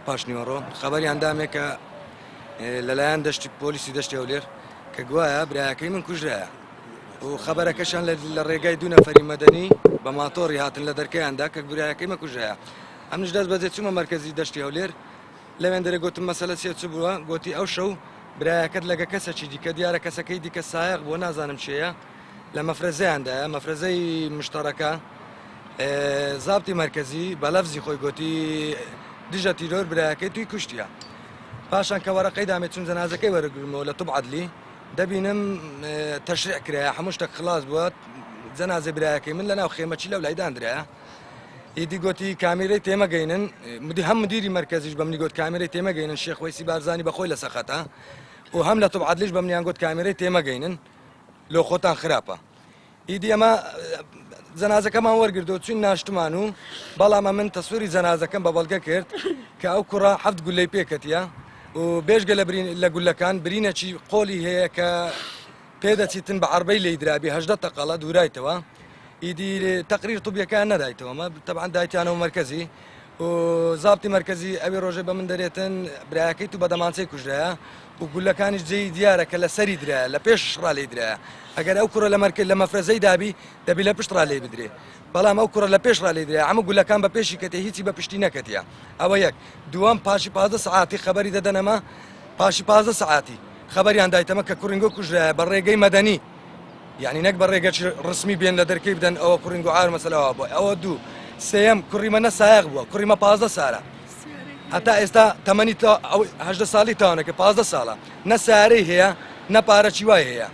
پاش نیوەڕۆ خەبەریان دامێ کە لەلایەن دەشتی پۆلیسی دەشتی هەولێر کە گوایە برایەکەی من کوژرایە و خەبەرەکەشان لە ڕێگای دوو نەفەری مەدەنی بە ماتۆڕی هاتن لە دەرکەیاندا کە برایەکەی مە کوژرایە. ئەمنیش دەست بەجێ چوومە مەرکەزی دەشتی هەولێر لەوێندەرێ گۆتم مەسەلە چیە چ بووە؟ گۆتی ئەو شەو برایەکەت لەگە کەسەکی دیکە دیارە کەسەکەی دیکە سایەق بووە نازانم کێیە لە مەفرەزەیاندایە مەفرەزەی مشتەڕەکە زابتی مەرکەزی بە لەفزی خۆی گۆتی دژە تیرۆر برایەکەی توی کوشتیە پاشان کە وەرەقەی دامێ چون جەنازەکەی وەرەگرمەوە لە طب عدلی دەبینم تەشریع کرایە هەموو شتێک خلاص بووە جەنازەی برایەکەی من لەناو خێمەچی لەو لای داندرایە ئیدی گۆتی کامیرەی تێمەگەینن هەم مدیری مەرکەزیش بە منی گۆت کامیرەی تێمەگەینن شێخ وەیسی بارزانی بەخۆی لە سەقەتە و هەم لە طب عدلیش بە منیان گۆت کامیرەی تێمەگەینن لۆ خۆتان خراپە ئیدی ئەمە جەنازەکەمان وەرگردو چوین ناشتمان و بەڵام ئەمن تەسوری جەنازەکەم بە بەڵگە کرد کە ئەو کوڕە حەفت گولەی پێکەتیە و بێژگە لە برین لە گولەکان برینەکی قۆلی هەیە کە پێدەچیتن بە عەربەی لێی درابی 18 تەقەڵە دوورایتەوە ئیدی تەقریر طبیەکان نەدایتەوە مە تەبعەن دایتیانەوە مەرکەزی و زابتی مەرکەزی ئەوی ڕۆژێ بە من دەرێتن برایەکەی تو بە دەمانچەی کوژرایە و گولەکانیش جێی دیارە کە لە سەری درایە لە پێش ڕا لێی درایە ئەگەر ئەو کوڕە لە مەرکە لە مەفرەزەی دابی دەبی لە پشت ڕا لێی بدرێ بەڵام ئەو کوڕە لە پێش ڕا لێی درایە هەموو گولەکان بە پێشی کەتێ هیچی بە پشتی نەکەتیە ئەوە یەک دووەم پاشی 15 سەعاتی خەبەری دەدەنەمە پاشی 15 سەعاتی خەبەریان دایتەمە کە کوڕینگۆ کوژرایە بە ڕێگەی مەدەنی یانی نەک بە ڕێگەچ ڕسمی بێن لە دەرکەی بدەن ئەوە کوڕینگۆ عار مەسەلەوە بۆ ئەوە دوو سێیەم کوڕیمە نە سایەق بووە کوڕیمە 15 سارە هەتا ئێستا تەمەنی هەژدە ساڵی تاوانەکە 15 ساڵە نە سارەی هەیە نە پارەچی وای هەیە.